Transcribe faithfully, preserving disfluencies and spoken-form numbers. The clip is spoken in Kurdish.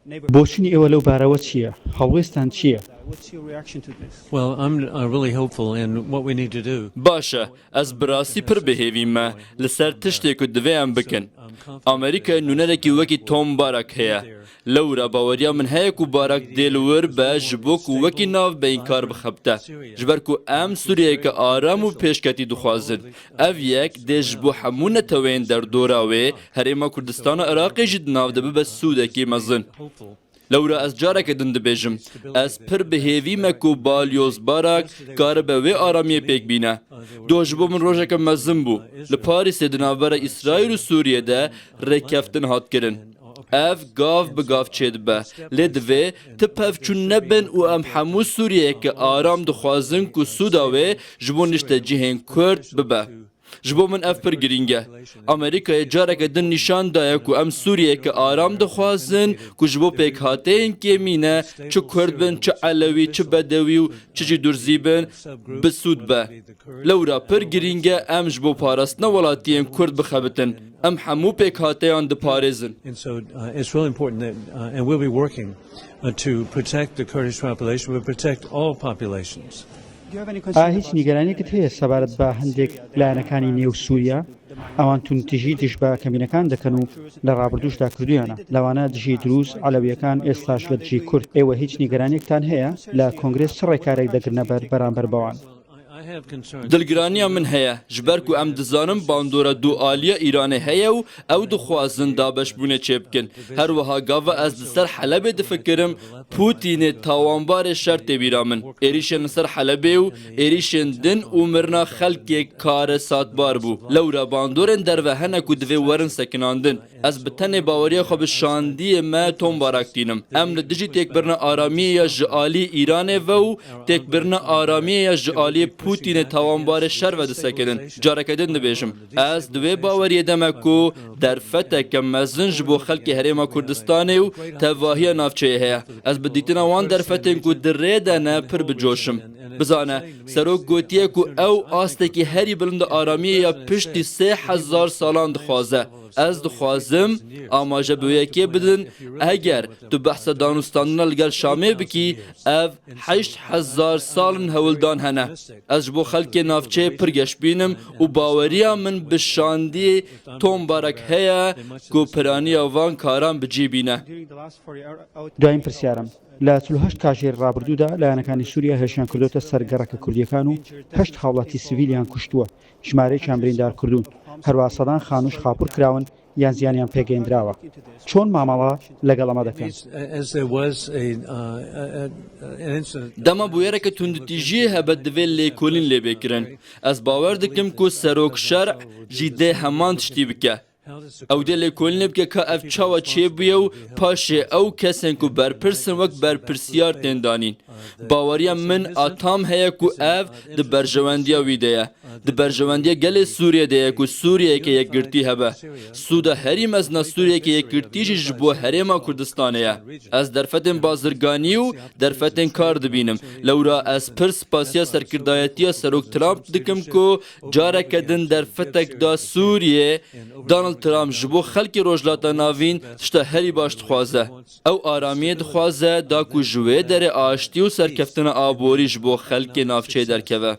بۆچوونی ئێوە لەو بارەوە چییە؟ هەڵوێستان چییە؟ Well, I'm uh, really hopeful in what we need to do. باش e, ez bi rastî pir bi hêvî me li ser tiştê ku divê em bikin. Amerîkayê nûnerekî wekî Tom Barak heye. Lewra baweriya min heye ku Barak dê li wir be ji bo ku wekî navbeyîn kar bixebite. Ji ber ku em Sûriyeyeke aram û pêşketî dixwazin. Ev yek dê ji bo hemû neteweyên derdora wê, Herêma Kurdistana Iraqê jî di nav de bibe sûdekî mezin. Lewra ez careke din dibêjim, ez pir bi hêvî me ku Balyoz Barak karibe wê aramiyê pêk bîne. Doh ji bo min rojeke mezin bû. Li Parîsê di navbera Îsraîl û Sûriyê de rêkeftin hat kirin. Ev gav bi gav çêdibe. Lê divê ti pevçûn nebin û em hemû Sûriyeyeke aram dixwazin ku sûda wê ji bo niştecihên Kurd bibe. Ji bo min ev pir girîng e. Amerîkayê careke din nîşan daye ku em Sûriyeyeke aram dixwazin ku ji bo pêkhateyên kêmîne, çi Kurd bin, çi Elewî, çi Bedewî û çi jî Durzî bin, bi sûd be. Lewra pir girîng e em ji bo parastina welatiyên Kurd bixebitin. Em hemû pêkhateyan diparêzin. And so uh, it's really important that, uh, and we'll be working uh, to protect the Kurdish population, but protect all populations. ئایا هیچ نیگەرانیەکت هەیە سەبارەت بە هەندێک لایەنەکانی نێو سووریا؟ ئەوان توندتیژی دژ بە کەمینەکان دەکەن و لە ڕابردووشدا کردویانە، لەوانە دژی دروز، عەلەویەکان، ئێستاش لە دژی کورد. ئێوە هیچ نیگەرانیەکتان هەیە؟ لە کۆنگرێس چ ڕێکارێک دەگرنە بەر بەرامبەر بەوان؟ دلگرانییا min heye, ji ber ku em dizanin bandora dualiya Îranê heye û ew dixwazin dabeşbûnê çêbikin. Her wiha gava ez li ser Helebê difikirim, Pûtînê tawanbarê şer tê bîra min. Êrîşên li ser Helebê û êrîşên din û mirina xelkê karesatbar bû. Lewra bandorên derve hene ku divê werin sekinandin. Ez bi tenê baweriya xwe bi şandiyê me Tom Barak tînim. Em li dijî têkbirina aramiyê ya ji alî Îranê ve û têkbirina aramiyê ya ji alî Pûtînê tawanbarê şer ve disekinin. Careke din dibêjim, ez di wê baweriyê de me ku derfeteke mezin ji bo xelkê Herêma Kurdistanê û tevahiya navçeyê heye. Ez bi dîtina wan derfetên ku di rê de ne pir bi coş im. Bizane, Serok gotiye ku ew astekî herî bilind aramiyê ya piştî sê hezar salan dixwaze. Ez dixwazim amaje bi wê yekê bidin, eger tu behsa danûstandina li gel Şamê bikî, ev heşt hezar sal in hewldan hene. Ez ji bo xelkê navçeyê pir geşbîn im û baweriya min bi şandiyê Tom Barak heye ku piraniya van karan bi cî bîne. دوایین پرسیارم. لە چل و هەشت کاژێر ڕابردوودا لایەنەکانی سووریا هێرشیان کردوتە سەر گەڕەکە کوردیەکان و هەشت هاوڵاتی سڤیلیان کوشتووە، ژمارەیەکیان بریندار کردوون، هەروە سەدان خانووش خاپوور کراون یان زیانیان پێگەیندراوە. چۆن مامەڵە لەگەڵ ئەمە دەکەن؟ As there was a, uh, a, a, an incident. Dema bûyereke tunditîjiyê hebe divê lêkolîn lê bê kirin. Ez bawer dikim ku serok şer jî dê heman tiştî bike. Ew dê lêkolînê bike ka ev çawa çêbûye û paşê ew kesên ku berpirs in wek berpirsiyar tên danîn. Baweriya min a tam heye ku ev di berjewendiya wî de ye. Di berjewendiya gelê Sûriyê de ye ku Sûriyeyeke yekgirtî hebe. Sûda herî mezin a Sûriyeyeke yekgirtî jî ji bo Herêma Kurdistanê ye. Ez derfetên bazirganî û derfetên kar dibînim. Lewra ez pir spasiya serkirdayetiya Serok Trump dikim ku careke din derfetek da Sûriyê. Donald Trump ji bo xelkê Rojhilata Navîn tişta herî baş dixwaze. Ew aramiyê dixwaze da ku ji wê derê aştî û serkeftina aborî ji bo xelkê navçeyê derkeve.